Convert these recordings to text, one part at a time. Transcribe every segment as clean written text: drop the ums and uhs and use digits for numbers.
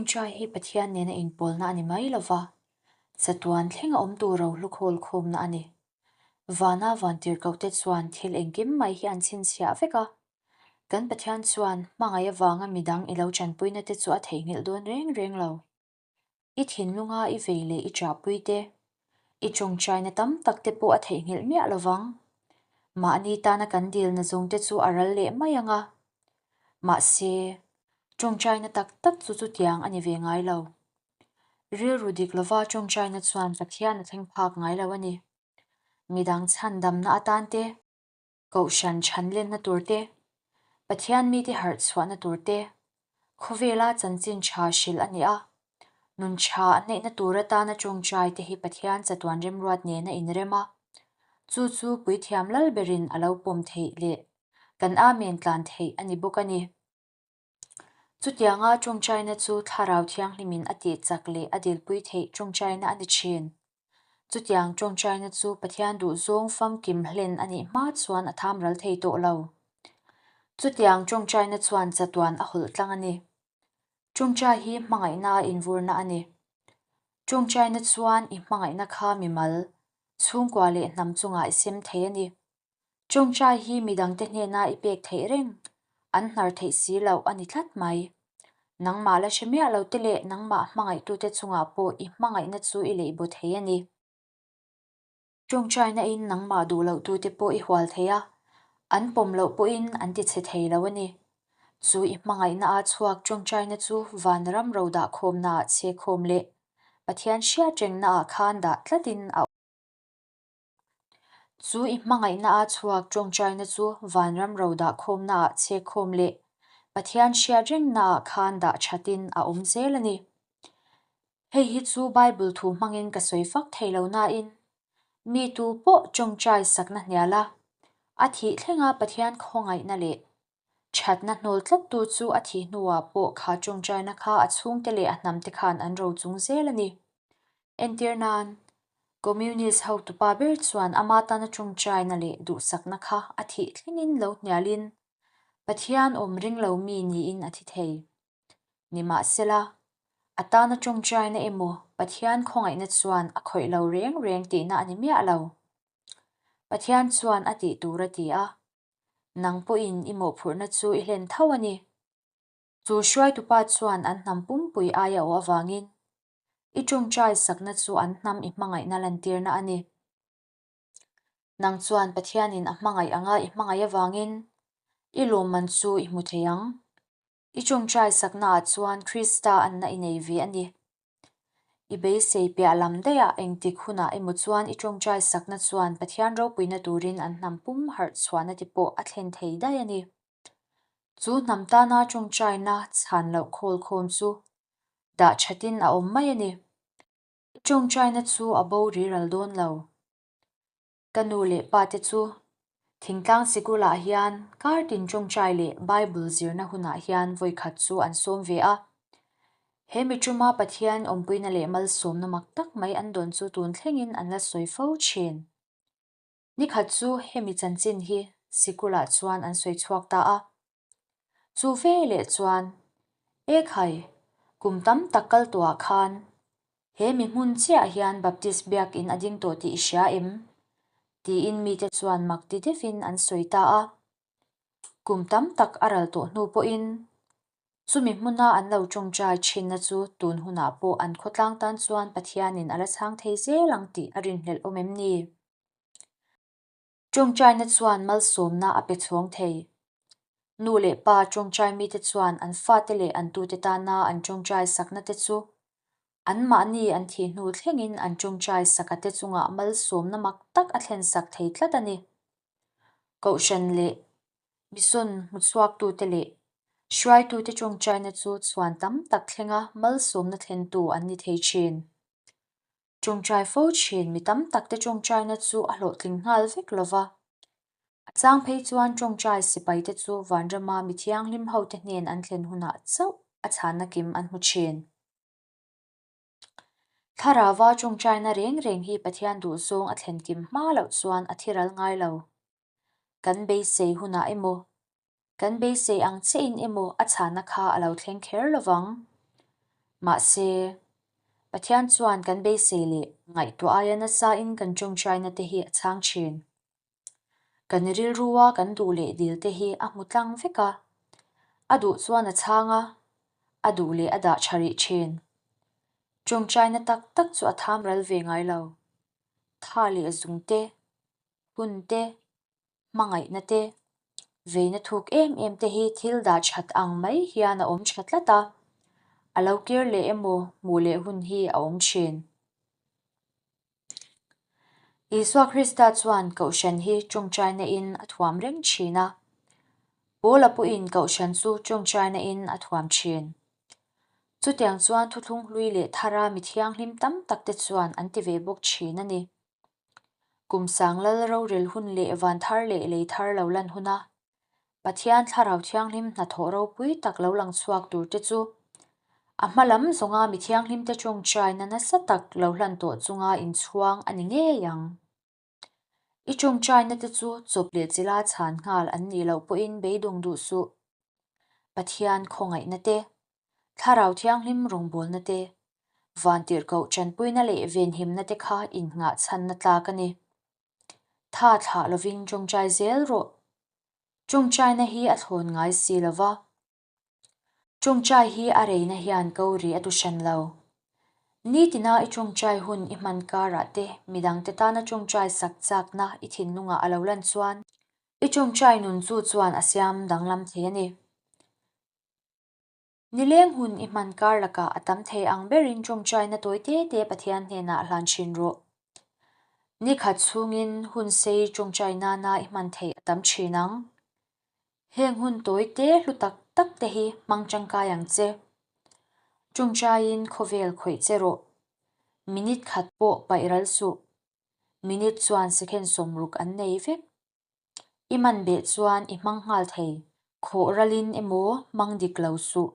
Ṭawngṭai hi Pathian nena inpawlna a ni mai lo va, chatuan thlenga awm tur rohlu khawl khawmna a ni. Vana vantirhkohte chuan thil engkim mai hi an chhinchhiah vek a. Kan Pathian chuan hmangaih avanga midang i lo ṭanpuina te chu a theihnghilh dawn reng reng lo. I thinlunga i vei leh i ṭahpui te, i ṭawngṭaina tam tak te pawh a theihnghilh miah lo vang. Mahni tana kan dilna zawng te chu a ral leh mai ang a. Mahse, ṭawngṭaina tak tak chu chutiang a ni ve ngai lo. Rilru dik lova ṭawngṭaina chuan Pathian a thleng phak ngai lo a ni. Midang chhandamna atan te, Kohhran chhanlenna tur te, Pathian mite harh chhuahna tur te, khawvela chanchin tha hrilh a ni a. Nun tha an neihna tur atana tawngtai te hi Pathian chatuan remruat nen a inrem a. Chu chu puithiam lal berin a lo pawm theih leh kan Amen tlan theih a ni bawk a ni. Chutianga tawngtaina chu Thlarau Thianghlimin a tih chak leh a dilpui theih tawngtaina a ni thin. Chutiang tawngtaina chu Pathian duhzawng famkim hlen a nih hma chuan a tham ral thei tawh lo. Chutiang tawngtaina chuan chatuan a hawlh tlang a ni. Tawngtai hi hmangaihna invurna a ni. Tawngtaina chuan i hmangaihna kha mimal, chhungkua leh hnam chungah i sem thei a ni. Ṭawngṭai hi midangte hnena i pek theih reng, an hnar theih si loh a ni tlat mai. Nangmah la hre miah lo te leh nangmah hmangaihtute chungah pawh i hmangaihna chu i leih baw thei a ni. Ṭawngṭaina in nangmah duh loh tute pawh i hual thei a, an pawm loh pawhin an ti chhe thei lo a ni. Chu i hmangaihna a chhuak ṭawngṭaina chu vanram ro dah khawmnaah chhekhawm leh Pathian hriatrengnaah khan dah tlatin a awm. Chu i hmangaihna a chhuak ṭawngṭaina chu vanram ro dah khawmnaah chhekkhawm leh Pathian hriat rengnaah khan dah ṭhatin a awm zel a ni. Hei hi chu Bible thu hmangin ka sawi fak thei lo nain, mi tu pawh ṭawngṭai sakna hnial a, a thih thlenga Pathian khawngaihna leh ṭhatna hnawl tlattu chu a thih hnuah pawh kha ṭawngṭaina kha a chhungte leh a hnamte khan an ro chung zel a ni. Entir nan, Communist hotupa ber chuan ama tana ṭawngṭaina leh duhsakna kha a thih thlengin lo hnialin Pathian awm ring lo mi niin a thi thei. Nimahsela, a tana ṭawngṭaina emaw Pathian khawngaihna chuan a khawih lo reng reng tihna a ni miah lo. Pathian chuan a tih tur a ti a, nang pawhin i mawhphurhna chu i hlen tho a ni. Chu hruaitupa chuan an hnam pumpui aia awh avangin i ṭawngṭai sakna chu an hnam i hmangaihna lantirna a ni. Nang chuan Pathianin a hmangaih anga i hmangaih avangin i lawmman chu i hmu thei ang. I ṭawngṭai saknaah chuan Krista anna i nei ve a ni. I beisei piah lam daihah engtik hunah emaw chuan i ṭawngṭai sakna chuan Pathian ropuina turin an hnam pum harh chhuahna te pawh a thlen thei daih a ni. Chu hnam tana ṭawngṭaina chhan loh khawl khawm chu dah ṭhatin a awm mai a ni. I ṭawngṭaina chu a bo riral dawn lo. Ka nu leh pa te chu thingtlang sikulah hian kar tin ṭawngṭai leh Bible zirna hunah hian vawikhat chu an sawm ve a. He mi ṭuma Pathian awmpuina leh malsawmna mak tak mai an dawn chu tun thlengin an la sawi fo ṭhin. Nikhat chu hemi chanchin hi sikulah chuan an sawi chhuak ta a. Chu veleh chuan, Ekhai, kum tam tak kal tawhah khan he mi hmun chiah hian Baptist biakin a ding tawh tih i hria em? tiin mite chuan mak ti deuhin an sawi ta a. Kum tam tak a ral tawh hnu pawhin chumi hmuna an lo tawngtai thinna chu tun hunah pawh an khawtlang tan chuan Pathianin a la chhang thei zel ang tih a rinhlelh awm em ni? Ṭawngṭaina chuan malsawmna a pe chhawng thei. Nu leh pa ṭawngṭai mite chuan an fate leh an tute tana an ṭawngṭai sakna te chu anmahni an thih hnu thlengin an ṭawngṭai saka te chungah malsawmna mak tak a thlensak thei tlat a ni. Kohhran leh mission hmuchhuaktute leh hruaitute ṭawngṭaina chu chhuan tam tak thlenga malsawmna thlentu an ni thei ṭhin. Ṭawngṭai fo ṭhin mi tam takte ṭawngṭaina chu a hlawhtling nghal vek lo va. A chang phei chuan ṭawngṭai sipaite chu vanrama mi thianghlim hote hnen an thlen hunah chauh a chhanna kim an hmu ṭhin. Thlarauva ṭawngṭaina reng reng hi Pathian duhzawng a thlen kim hma loh chuan a thiral ngai lo. Kan beisei hunah emaw, kan beisei ang chiahin emaw a chhanna kha a lo thleng kher lo vang. Mahse, Pathian chuan kan beisei leh ngaihtuah aia nasain kan ṭawngṭaina te hi a chhang ṭhin. Kan rilrua kan duh leh dil te hi a hmu tlang vek a, a duh chuan a chhang a, a duh leh a dah ṭha rih ṭhin. Ṭawngṭaina tak tak chu a tham ral ve ngai lo. Tha leh zung te, hun te, hmangaihna te, veina thuk em em te hi thil dah ṭhat ang mai hian a awm ṭha tlat a, a lo kir leh emaw hmuh leh hun hi a awm ṭhin. Isua Krista chuan Kohhran hi ṭawngṭaina in a thuam reng ṭhin a. Paula pawhin Kohhran chu ṭawngṭaina in a thuam ṭhin. Chutiang chuan thuthlung hlui leh thara mi thianghlim tam tak te chuan an ti ve bawk ṭhin a ni. Kum sang lal rorel hun leh van thar leh lei thar lo lan huna Pathian Thlarau Thianghlim hnathawh ropui tak lo lang chhuak tur te chu a hma lam zawnga mi thianghlimte tawngtaina nasa tak lo hlan tawh chunga inchhuang a ni ngei ang. I tawngtaina te chu chawp leh chila chhan nghal an nih loh pawhin beidawng duh suh. Pathian khawngaihna te, Thlarau Thianghlim rawngbawlna te, vantirhkoh tanpuina leh venhimna te kha innghahchhanna tlak a ni. Tha thlah lovin tawngtai zel rawh. Tawngtaina hi a thlawn ngai si lo va. Tawngtai hi a reina hian ko ri a tu hran lo. Nitina i tawngtai hun i hman karah te midangte tana tawngtai sak chakna i thinlungah a lo lan chuan i tawngtai nun chu chuan a siam danglam thei a ni. Nileng hun i hman kar lakah a tam thei ang berin tawngtaina tawi te te Pathian hnenah hlan thin rawh. Ni khat chhungin hun sei tawngtai nana i hman theih a tam thin ang. Heng hun tawi te hlu tak tak te hi hmang tangkai ang che. Tawngtaiin khawvel khawih che rawh. Minute khat pawh paih ral suh. Minute chuan second 60 an nei vek. I man beh chuan i hmang nghal thei. Khawh ralin emaw hmang dik lo suh.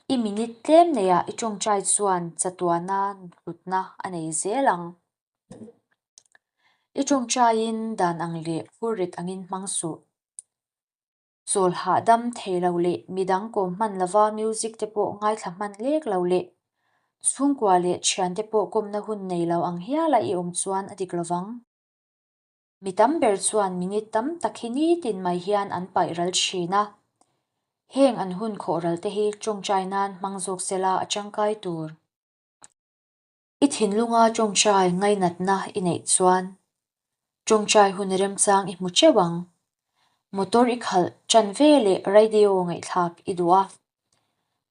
I minute tlem neiah i tawngtai chuan chatuana hlutna a nei zel ang. I tawngtaiin dan ang leh phurrit angin hmang suh. Chawl hahdam thei lo leh midang kawm hman lova music te pawh ngaithla hman lek lo leh chhungkua leh thiante pawh kawmna hun nei lo ang hiala i awm chuan a dik lovang. Mi tam ber chuan minute tam tak hi nitin mai hian an paih ral thin a. Heng an hun khawh ral te hi tawngtai nan hmang zawk sela a tangkai tur. I thinlunga tawngtai ngainatna i neih chuan tawngtai hun remchang i hmu teuh ang. Motor i khalh tan ve leh radio ngaihthlak i duh a.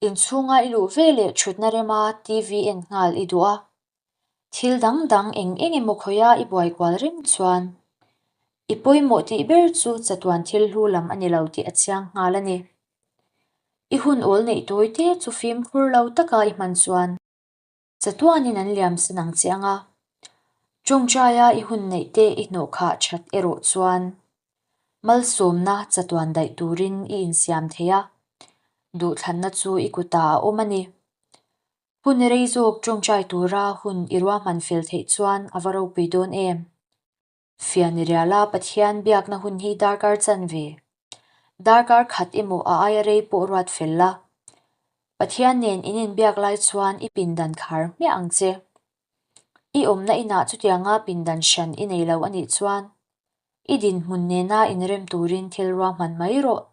Inchhunga i luh ve leh thutna rema TV en nghal i duh a. Thil dang dang eng eng emaw khawia i buai kual reng chuan i pawimawh tih ber chu chatuan thil hlu lam a ni lo tih a chiang nghal a ni. I hun awl neih tawi te chu fimkhur lo taka i hman chuan chatuanin an liam san ang che ang a, tawngtaia i hun neih te i hnawh khah that erawh chuan malsawmna chatuan daih turin i insiam thei a, duhthlanna chu i kutah a awm a ni. Hun rei zawk tawngtai tura hun i ruahman fel theih chuan a va ropui dawn em? Fianriala Pathian biakna hun hi darkar chanve, darkar khat emaw a aia rei pawh ruat fel la. Pathian nen in inbiak lai chuan i pindan khar hmiah ang che. I awmna inah chutianga pindan hran i nei lo a nih chuan i dinhmun nena inrem turin thil ruahman mai rawh.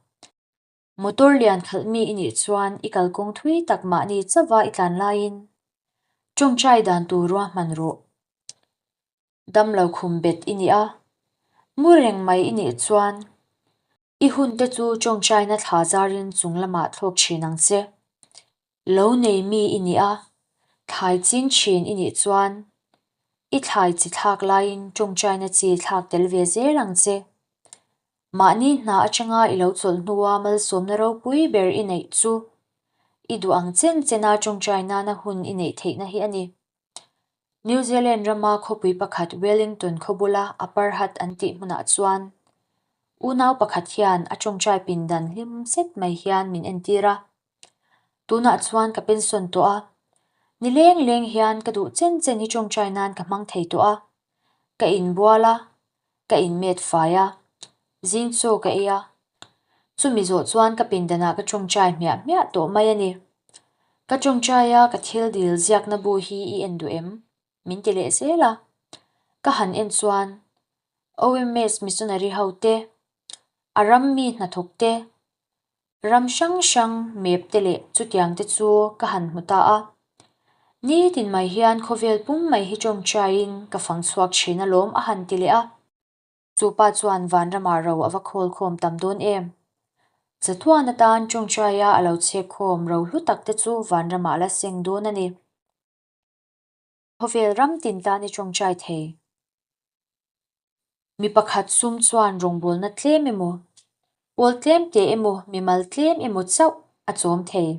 Motor lian khalh mi i nih chuan i kalkawng thui tak mahni chauha i tlan laiin tawngtai dan tur ruahman rawh. Damlo khum bet i nih a, mu reng mai i nih chuan i hun te chu tawngtaina thla zarin chung lamah thlawk thin ang che. Lo nei mi i nih a, thlai ching thin i nih chuan i thlai chi thlak laiin tawngtaina chi thlak tel ve zel ang che. Mahni hna atanga i lo chawlh hnua malsawmna ropui ber i neih chu i duh ang chen chena tawngtai nana hun i neih theihna hi a ni. New Zealand rama khawpui pakhat Wellington khaw bula Upper Hutt an tih hmunah chuan unau pakhat hian a tawngtai pindan hlim zet mai hian min entir a. Tunah chuan ka pension tawh a, ni leng leng hian ka duh chen chen hi tawngtai nan ka hmang thei tawh a, ka inbual a, ka inmet fai a, zing chaw ka ei a, chumi zawh chuan ka pindanah ka tawngtai hmiah hmiah tawh mai a ni. Ka ṭawngṭaia ka thil dil ziakna bu hi i en duh em? Min ti leh zel a. Ka han en chuan OMS missionary ho te, a ram mi hnathawk te, ram hrang hrang map te leh chutiang te chu ka han hmu ta a. Nitin mai hian khawvel pum mai hi ṭawngṭaiin ka fang chhuak ṭhin alawm a han ti leh a. Chu pa chuan vanramah ro a va khawl khawm tam dawn em? Chatuan atan ṭawngṭaia a lo chhek khawm ro hlu tak te chu vanramah a la seng dawn a ni. Khawvel ram tin tan i ṭawngṭai thei. Mi pakhat sum chuan rawngbawlna tlem emaw, pawl tlem te emaw, mimal tlem emaw chauh a chawm thei.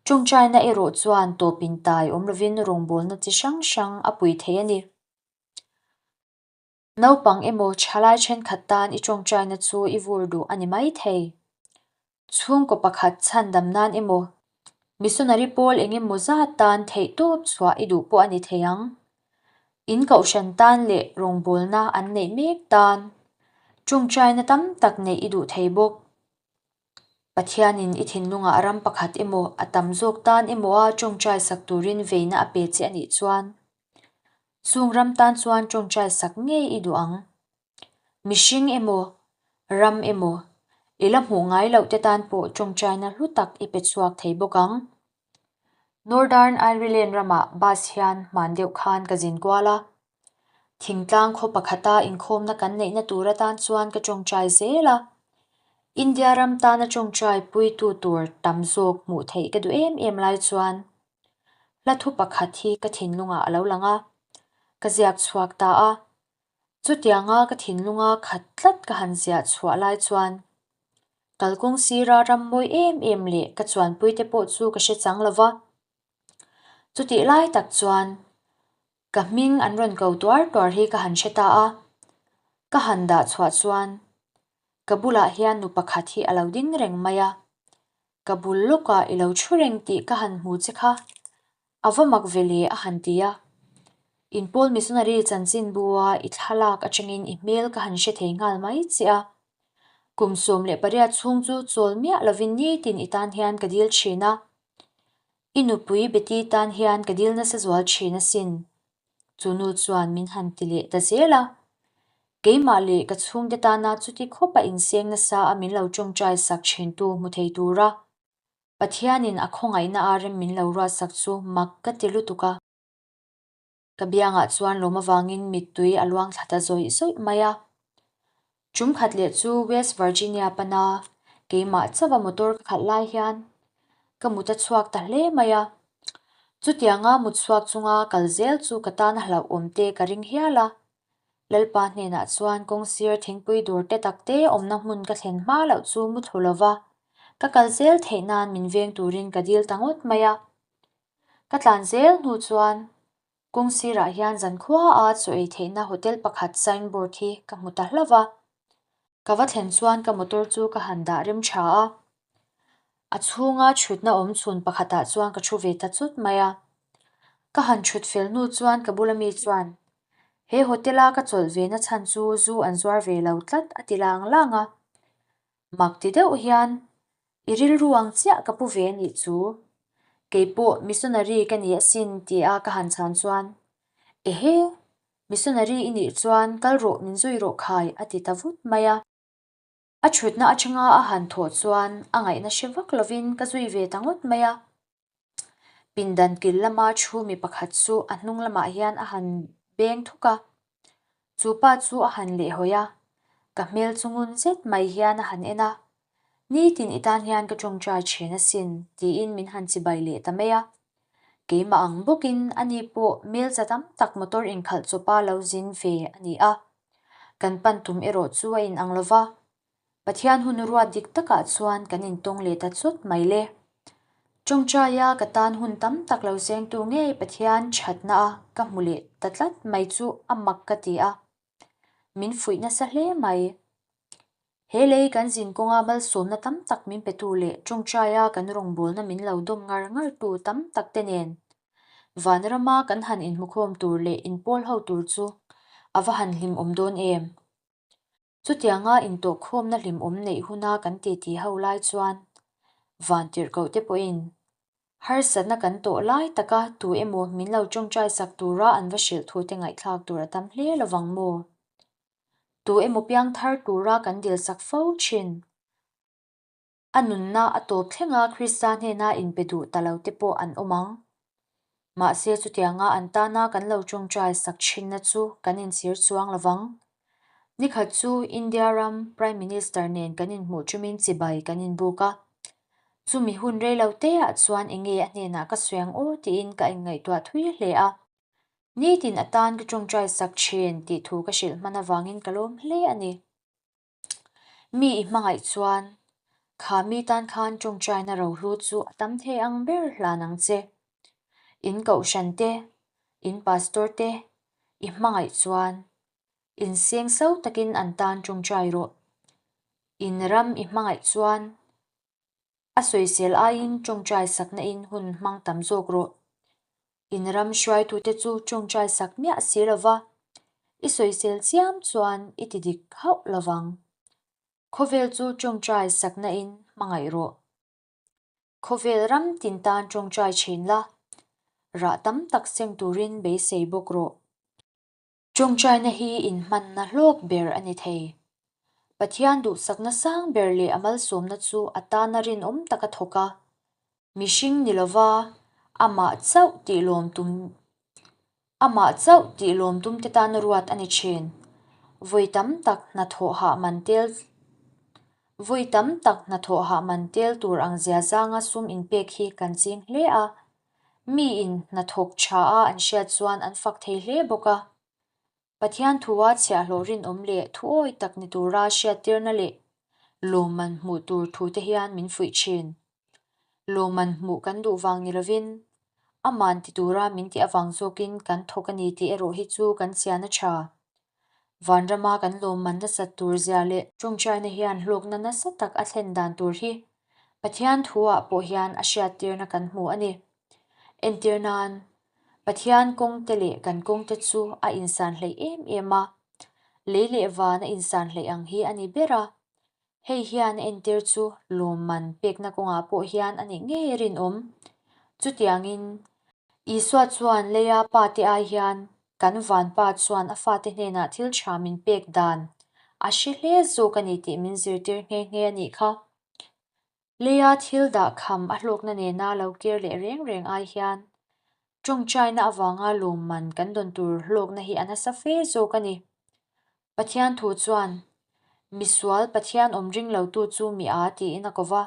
Ṭawngṭaina erawh chuan tawpin tai awm lovin rawngbawlna chi hrang hrang a pui thei a ni. Naupang emaw thalai thenkhat tan i tawngtaina chu i vur duh a ni mai thei. Chhungkaw pakhat chhandam nan emaw, missionary pawl eng emaw zat tan theihtawp chhuah i duh pawh a ni thei ang. In kohhran tan leh rawngbawlna an neih mek tan tawngtaina tam tak neih i duh thei bawk. Pathianin i thinlungah ram pakhat emaw a tam zawk tan emaw a tawngtai sak turin veina a pe che a nih chuan chung ram tan chuan tawngtai sak ngei i duh ang. Mihring emaw, ram emaw, i la hmuh ngai loh te tan pawh tawngtaina hlu tak i pe chhuak thei bawk ang. Northern Ireland ramah bus hian hman deuh khan ka zin kual a. Thingtlang khaw pakhata inkhawmna kan neihna tur atan chuan ka tawngtai zel a. India ram tana tawngtai puitu tur tam zawk hmuh theih ka duh em em lai chuan hla thu pakhat hi ka thinlungah a lo lang a, ka ziak chhuak ta a. Chutianga ka thinlunga khat tlat ka han ziah chhuah lai chuan kalkawng sira ram mawi em em leh ka chuanpuite pawh chu ka hre chang lo va. Chutih lai tak chuan ka hming an rawn ko tuar tuar hi ka han hre ta a, ka han dah chhuah chuan ka bulah hian nu pakhat hi a lo ding reng mai a, ka bul lawkah i lo thu reng tih ka han hmu che kha, a va mak ve le a han ti a. Inpawl missionary chanchinbua i thlalak atangin i hmel ka han hre thei nghal mai che a, kum 18 chhung chu chawl miah lovin nitin i tan hian ka dil thin a. I nupui Betty tan hian ka dil nasa zual thin asin. Chu nu chuan min han ti leh ta zel a. Keimah leh ka chhungte tana chuti khawpa inseng nasa a min lo tawngtai sak thintu hmu thei tura Pathianin a khawngaihna a rem min lo ruatsak chu mak ka ti lutuk a. Ka biangah chuan lawm avangin mittui a luang thla ta zawih zawih mai a. Tum khat leh chu West Virginia pana keimah chauha motor ka khalh lai hian ka mut a chhuak ta hle mai a. Chutianga mut chhuak chunga kal zel chu ka tan a hlauhawm te ka ring hial a. Lalpa hnenah chuan kawngsir thingpui dur te tak te awmna hmun ka thlen hma loh chu mu thlu lova ka kal zel theih nan min veng turin ka dil ta ngawt mai a. Ka tlan zel hnu chuan kawng sirah hian zankhua a chaw ei theihna hotel pakhat sign board hi ka hmu ta hlauh va. Ka va thlen chuan ka motor chu ka han dah rem tha a. A chhunga thutna awm chhun pakhatah chuan ka thu ve ta chut mai a. Ka han thut fel hnu chuan ka bula mi chuan, He hotel a ka chawlh ve na chhan chu zu an zuar ve lo tlat a ti lang lang a. Mak ti deuh hian i rilru ang chiah ka pu ve a nih chu. Keipawh missionary ka ni asin tia ka han chhan chuan, Ehe, missionary i nih chuan kal rawh min zui rawh khai a ti ta vut mai a. A thutna atanga a han thawh chuan a ngaihna hre vak lovin ka zui ve ta ngawt mai a. Pindan kil lama thu mi pakhat chu a hnung lamah hian a han beng thuk a, chu pa chu a han lehhawi a, ka hmel chu ngun zet mai hian a han en a, Nitin i tan hian ka tawngtai thin asin tiin min han chibai leh ta mai a. Keimah ang bawkin ani pawh hmelcha tam tak motor inkhalh chawpa lo zin ve a ni a, kan pan tum erawh chu a inang lo va. Pathian hun ruat dik takah chuan kan intawng leh ta chawt mai le. Tawngtaia ka tan hun tam tak lo sengtu ngei Pathian thatna a ka hmu leh ta tlat mai chu a mak ka ti a. Min fuih nasa hle mai. He lei kan zin kawnga malsawmna tam tak min petu leh tawngtaia kan rawngbawlna min lo dawm ngar ngartu tam tak te nen Vanrama kan han inhmukhawm tur leh inpawl ho tur chu a va han hlimawm dawn em. Chutianga intawhkhawmna hlimawm neih huna kan titi ho lai chuan Vantirhkoh te pawhin. Harsatna kan tawh lai taka tu emaw min lo ṭawngṭai sak tura an va hrilh thu te ngaihthlak tur a tam hle lovang maw? Tu emaw piang thar tura kan dilsak fo ṭhin. A nunna a tawp thlenga Krista hnena inpe duh ta lo te pawh an awm ang. Mahse chutianga an tana kan lo ṭawngṭai sak ṭhinna chu kan inchhir chuang lovang. Nikhat chu India ram Prime Minister nen kan inhmuh ṭumin chibai kan inbuk a. Chumi hun rei lo teah chuan enge a hnenah ka sawi ang aw tiin ka inngaihtuah thui hle a. Nitin atan ka ṭawngṭai sak ṭhin tih thu ka hrilh hman avangin ka lawm hle a ni. Mi i hmangaih chuan kha mi tan khan ṭawngṭaina rohlu chu a tam thei ang ber hlan ang che. In kohhran te, in pastor te i hmangaih chuan inseng so takin an tan ṭawngṭai rawh. In ram i hmangaih chuan A sawisel aiin ṭawngṭai sakna in hun hmang tam zawk rawh. In ram hruaitute chu ṭawngṭai sak miah si lova, i sawisel chiam chuan i ti dik hauh lovang. Khawvel chu ṭawngṭai sakna in hmangaih rawh. Khawvel ram tin tan ṭawngṭai ṭhin la, rah tam tak seng turin beisei bawk rawh. Ṭawngṭaina hi inhmanna hlawk ber a ni thei. Pathian duhsakna sang ber leh a malsawmna chu a tana rinawm taka thawk a, mihring ni lova amah chauh tih lawm tum amah chauh tih lawm tum te tana ruat a ni ṭhin. Vawi tam tak hnathawh hah man tel Vawi tam tak hnathawh hah man tel tur ang zia zanga sum inpek hi kan ching hle a, Miin hnathawk tha a an hriat chuan an fak thei hle bawk a. Pathian thua chhiahhlawh rinawm leh thuawi tak ni tura hriattirna leh lawmman hmuh tur thute hian min fuih thin. Lawmman hmuh kan duh vang ni lovin, aman ti tura min tih avang zawkin kan thawk a ni tih erawh hi chu kan chian a tha. Vanrama kan lawmman nasat tur zia leh ṭawngṭaina hian hlawkna nasa tak a thlen dan tur hi Pathian thuah pawh hian a hriattirna kan hmu a ni. Entir nan, Pathian kawngte leh kan kawngte chu a insan hleih em em a, lei leh van a insan hleih ang hi a ni ber a. Hei hian a entir chu lawmman pekna kawngah pawh hian a nih ngei a rinawm. Chutiangin, Isua chuan leia pate ai hian kan vanpa chuan a fate hnenah thil tha min pek dan a hre hle zawk a ni tih min zirtir nghe nghe a nih kha. Leia thil dah kham a hlawkna nena lo kir leh reng reng ai hian ṭawngṭaina avanga lawmman kan dawn tur hlawkna hi a nasa fe zawk a ni. Pathian thu chuan, Misual Pathian awm ring lotu chu mi â tiin a ko va.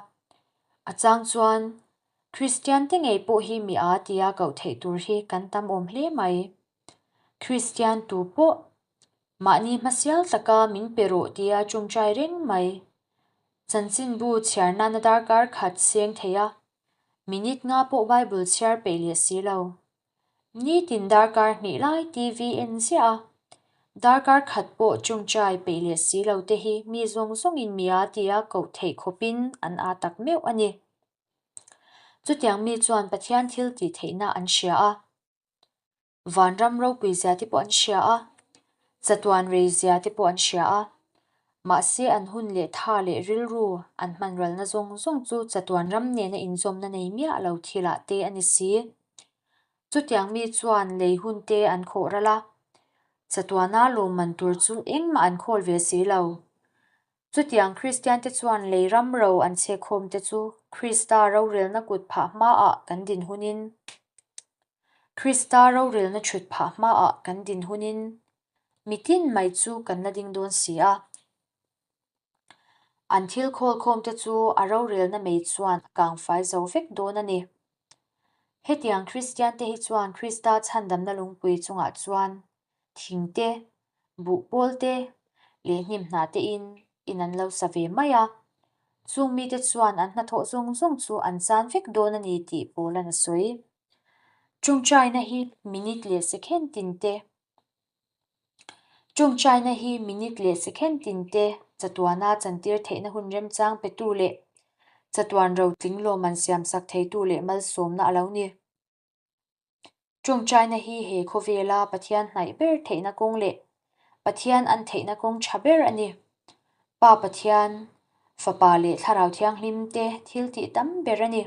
A chang chuan, Kristian te ngei pawh hi mi â tia koh theih tur hi kan tam awm hle mai. Kristian tu pawh mahni hmasial taka min pe rawh tia ṭawngṭai reng mai. Chanchinbu chhiar nana darkar khat seng thei a, minute nga pawh Bible chhiar peih leh si lo. Nitin darkar hnih lai TV en ziah a, darkar khat pawh ṭawngṭai peih leh si lo te hi mi zawng zawngin mi â tia koh theih khawpin an â tak meuh a ni. Chutiang mi chuan Pathian thil tih theihna an hria a. Vanram ropui zia te pawh an hria a, chatuan rei zia te pawh an hria a. Mahse an hun leh tha leh rilru an hman ralna zawng zawng chu chatuan ram nena inzawmna nei miah lo thilah te a ni si. Chutiang mi chuan lei hun te an khawh ral a, chatuana lawmman tur chu engmah an khawl ve si lo. Chutiang Kristiante chuan lei ram ro an chhekkhawmte chu Krista rorelna kut phah hmaah kan din hunin, Krista rorelna thut phah hmaah kan din hunin mitin mai chu kan la ding dawn si a. An thil khawlkhawmte chu a rorelna mei chuan a kangfai zo vek dawn a ni. Hetiang Kristiante hi chuan Krista chhandamna lungpui chungah chuan thing te, buh pawl te leh hnim hna te in in an lo sa ve mai a. Chung mite chuan an hnathawh zawng zawng chu an chan vek dawn a ni tih Paula'n a sawi. Ṭawngṭaina hi minute leh second tin te Ṭawngṭaina hi minute leh second tin te chatuana chantir theihna hun remchang petu leh chatuan rotling lawmman siamsak theitu leh malsawmna a lo ni. Ṭawngṭaina hi he khawvela Pathian hnaih ber theihna kawng leh Pathian an theihna kawng ṭha ber a ni. Pa Pathian, Fapa leh Thlarau Thianghlim te thil tih tam ber a ni.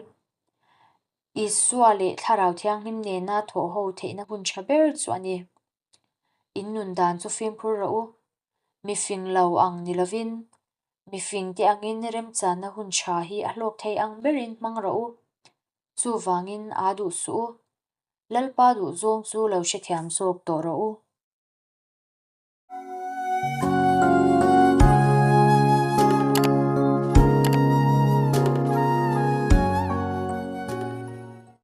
Isua leh Thlarau Thianghlim nena thawhho theihna hun tha ber chu a ni. In nun dan chu fimkhur rawh u. Mi fing lo ang ni lovin, mi fingte angin remchanna hun tha hi a hlawk thei ang berin hmang rawh u. Chuvangin aa duh suh u. Lalpa duhzawng chu lo hrethiam zawk tawh rawh u.